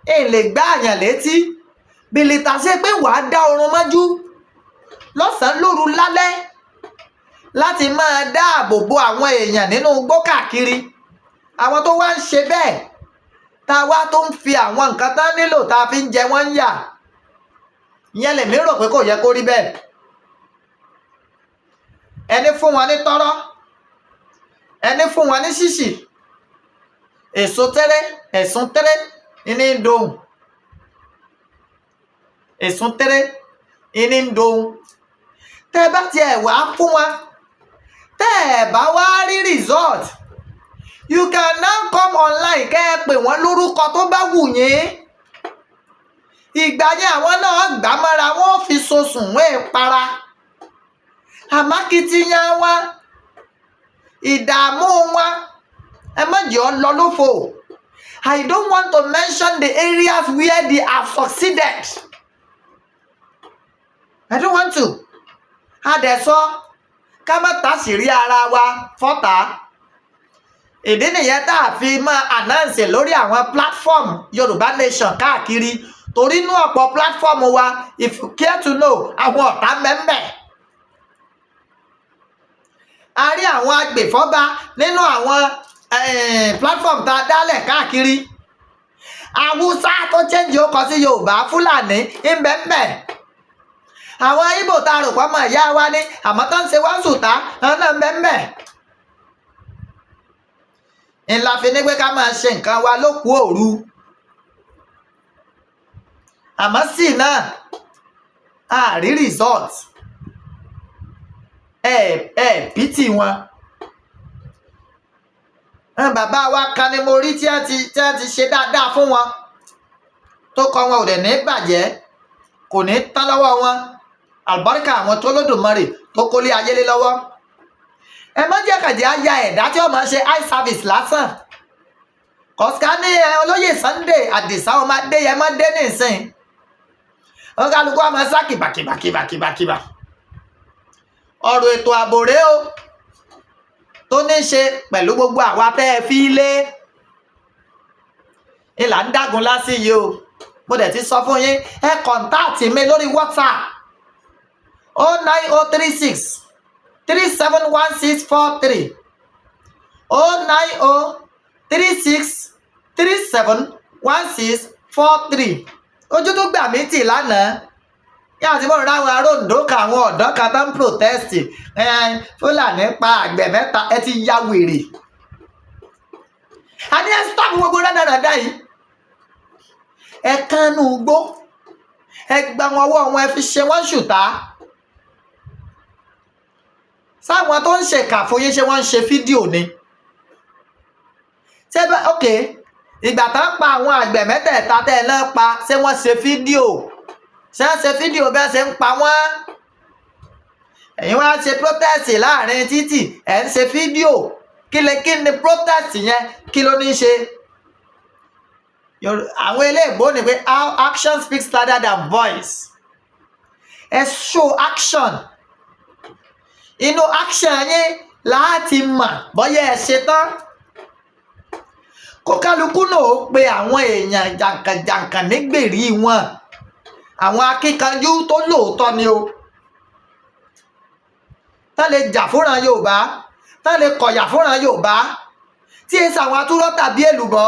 n lè gbá àyàn létí bìlìtà ṣe pé wàá dá oorun mọ́jú lọ́sàn-án, lóru, lálẹ́ láti máa dáàbò bo àwọn èèyàn nínú igbó káàkiri. Àwọn tó wá ń ṣe bẹ́ẹ̀, tá a wá tó ń fi àwọn nǹkan tán nílò tá a fi ń jẹ wọ́n ń yà, ìyẹn lèmi rò pé kò yẹ kó rí bẹ́ẹ̀. Ẹni fún wọn ní tọ́rọ́, ẹni fún wọn ní ṣíṣì, èso tẹ́rẹ́, ẹ̀sùn tẹ́rẹ́ ní ń dohùn, ẹ̀sùn tẹ́rẹ́ ní ń dohùn. Tẹ́ bá tiẹ̀ wá fún wọn, tẹ́ ẹ̀ bá wá rí result, you can now come online kẹ́ ẹ pè wọ́n lórúkọ tó bá wù yín. Ìgbà yẹn àwọn náà gbà mọ́ra, wọ́n fi sosùn wọ́n ẹ̀ para. Àmọ́ akitiyan wọn, ìdààmú wọn, ẹ má jẹ́ ọ lọ lófo. I don't want to mention the areas where they have succeeded. I don't want to. A dẹ̀ sọ ká má tàṣírí ara wa fọ́tà. Ìdí nìyẹn tá a fi máa announce lórí àwọn platform Yorùbá Nation káàkiri, torí inú ọ̀pọ̀ platform wa, if you care to know, àwọn ọ̀tá mẹ́mẹ́. A rí àwọn agbèfọ́ba nínú àwọn platform tá a dálẹ̀ káàkiri. Haúsá tó change ó kọ sí Yorùbá, Fúlàní ńbẹ́ńbẹ́, àwọn Ìgbò tá a rò pọ́ mọ̀ ìyá wa ní àmọ́ tó ń ṣe wá sùtá, àwọn náà ńbẹ́ńbẹ́. Ńlá fi ní pé ká máa ṣe nǹkan wa lókùú òru, àmọ́ sí náà a rí result. Ẹ ẹ pity wọn. Àwọn bàbá wa kan ni mo rí tí wọ́n ti ṣe dáadáa fún wọn, tó kọ wọn ò dẹ̀ ní bàjẹ́, kò ní tán lọ́wọ́ wọn, àlùbáríkà àwọn tó lódùmarè tó kólé ayé lé lọ́wọ́. Ẹ má jẹ́ kàjẹ́ á ya ẹ̀dá tí ó máa ṣe eye service lásán. Kọ́síká ní ẹ olóyè Sunday Àdìsá ọmọ Adéyẹmọ dé nísìn, wọn kálukú àmọ́ sá kìbàkìbàkìbàkìbà. Ọ̀rọ̀ ètò ààbò rèé o, tó ní í ṣe pẹ̀lú gbogbo àwa tẹ́ ẹ fi lé ìlà ń dágun lásì yìí o. Mo dẹ̀ ti sọ fún yín, ẹ contact mi lórí WhatsApp, 09036371643, 09036371643. Ojú tó gbà mí tì lánàá yíyá tí mo ń ráwọn aróńdó kan, àwọn ọ̀dọ́ kan tó ń protest, Fúlàní pa àgbẹ̀ mẹ́ta. Ẹ ti ya wèrè. A ní ẹ stop gbogbo rádaràda yìí. Ẹ kánú gbó, ẹ gba wọn ọwọ́ wọn, ẹ fi ṣe wọ́n ṣùtá. Sáwọn tó ń ṣèkà fún yín, ṣé wọ́n ń ṣe fídíò ni? Ṣé bá ok, ìgbà tá ń pa àwọn àgbẹ̀ mẹ́tẹ̀ẹ̀ta tẹ́ ẹ náà pa, ṣé wọ́n ṣe fídíò? Ṣé wọ́n ṣe fídíò bẹ́ẹ̀ ṣe ń pa wọ́n? Ẹ̀yin wá ṣe protest láàrin títì, ẹ̀ ń ṣe fídíò. Kí lè kí ni protest yẹn, kí ló ní í ṣe? Àwọn eléèbó ní pé how action speaks louder than voice. Ẹ show action. Inú action yín láti mọ̀ bóyá ẹ ṣe tán. Kó kálukú náà ó pe àwọn èèyàn jàǹkànjàǹkàn nígbèrí wọn, àwọn akíkanjú tó lóòótọ́ ni o, tá lè jà fúnra Yorùbá, tá lè kọ̀yà fúnra Yorùbá, tí èsì àwọn atúrọ́ tàbí èlùbọ́.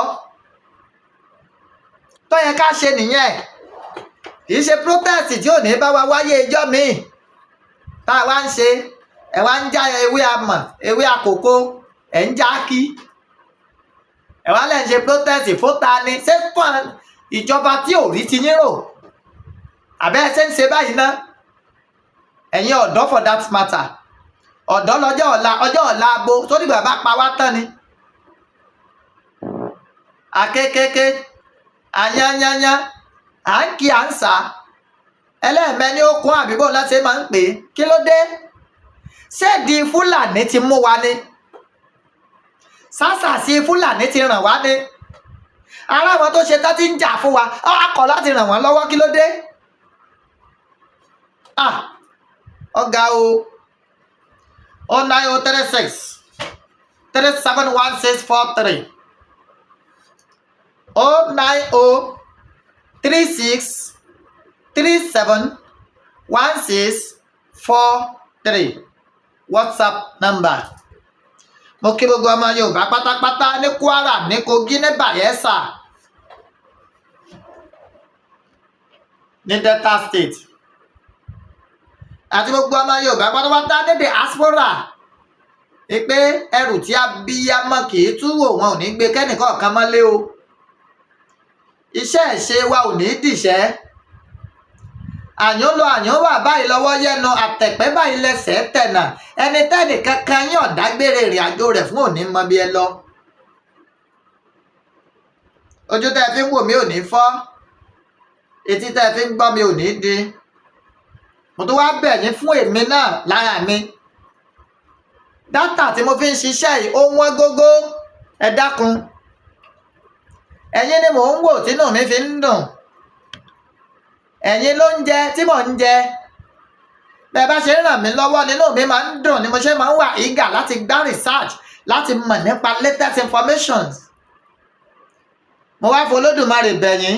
Tó yẹ ká ṣe nìyẹn, kì í ṣe protest tí ò ní bá wa wáyé ijọ́ míì tá a wá ń ṣe. Ẹ wá ń já ewé amọ̀, ewé àkókò, ẹ̀ ń já kí ẹ wá lẹ́ ń ṣe protest fún ta ni? Ṣé fún ìjọba tí ò rí ti yín rò? Àbẹ́ ẹ ṣe ń ṣe báyìí ná, ẹ̀yin ọ̀dọ́? For that matter, ọ̀dọ́ lọ́jọ́ ọ̀la. Ọjọ́ ọ̀la abo sórí bàbá pa wá tán ni. Akékèké ayányányá, à ń kí à ń sà ẹlẹ́ẹ̀mẹ́ ní ó kún àbíbò láti máa ń pè é. Kí ló dé? Ṣéèdì Fúlàní ti mú wa ni? Sásàsì Fúlàní ti ràn wá ni? Ara àwọn tó ṣe tán ti ń jà fún wa, á kọ̀ láti ràn wọ́n lọ́wọ́. Kí ló dé? Ah, ọ̀gá o. 09036371643, 09036371643, WhatsApp number. Mo kí gbogbo ọmọ Yorùbá pátápátá ní Kwara, ní Kogi, ní Bayelsa, ní Delta State, àti gbogbo ọmọ Yorùbá pátápátá ní diaspora, pé ẹrù tí abiyamọ kì í tú wò, wọn ò ní gbé kẹ́nìkọ̀ọ̀kan mọ́lé o. Iṣẹ́ ìṣe wa ò ní dìṣẹ́. Àyùn lọ, àyùn wà báyìí lọ́wọ́ yẹnu àtẹ̀pẹ́ báyìí lẹ́sẹ̀ tẹ̀nà. Ẹni tẹ́nì kankan yín ọ̀dágbére ìrìn àjò rẹ̀ fún òní mọ bí ẹ lọ. Ojú tẹ́ ẹ fi ń wò mí ò ní fọ́, etí tẹ́ ẹ fi ń gbọ́ mi ò ní di. Mo tún wá bẹ̀ yín fún èmi náà lára mi. Data tí mo fi ń ṣiṣẹ́ yìí, ó wọ́n gógó. Ẹ dákun, ẹ̀yin ni mò ń wò tínú mi fi ń dùn. Ẹ̀yin ló ń jẹ tí mò ń jẹ. Bẹ́ẹ̀ bá ṣe ń ràn mí lọ́wọ́ nínú mi máa ń dùn, ni mo ṣe máa ń wà eager láti gbá research, láti mọ̀ nípa latest informations. Mo wá f'Olódùmarè bẹ̀ yín,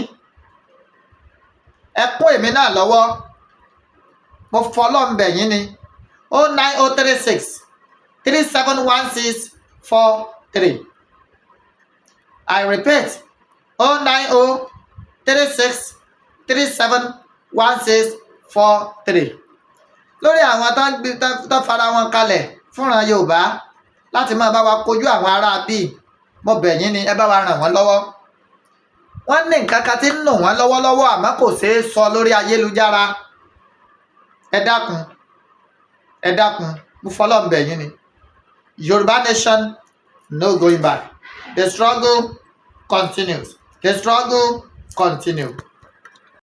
ẹ kún èmi náà lọ́wọ́. Mo fọlọ́run bẹ̀ yín ni. 09036371643. I repeat, 09036371643. Lórí àwọn tó ń gbé tó fara wọn kalẹ̀ fúnra Yorùbá láti máa bá wa kojú àwọn ará bíi, mo bẹ̀ yín ni, ẹ bá wa ràn wọ́n lọ́wọ́. Wọ́n ní nǹkan kan tí ń nù wọ́n lọ́wọ́lọ́wọ́, àmọ́ kò ṣeé sọ lórí ayélujára. Ẹ dákun, ẹ dákun, mo fọlọ́run bẹ̀ yín ni. Yorùbá nation, no going back. The struggle continues. The struggle continue.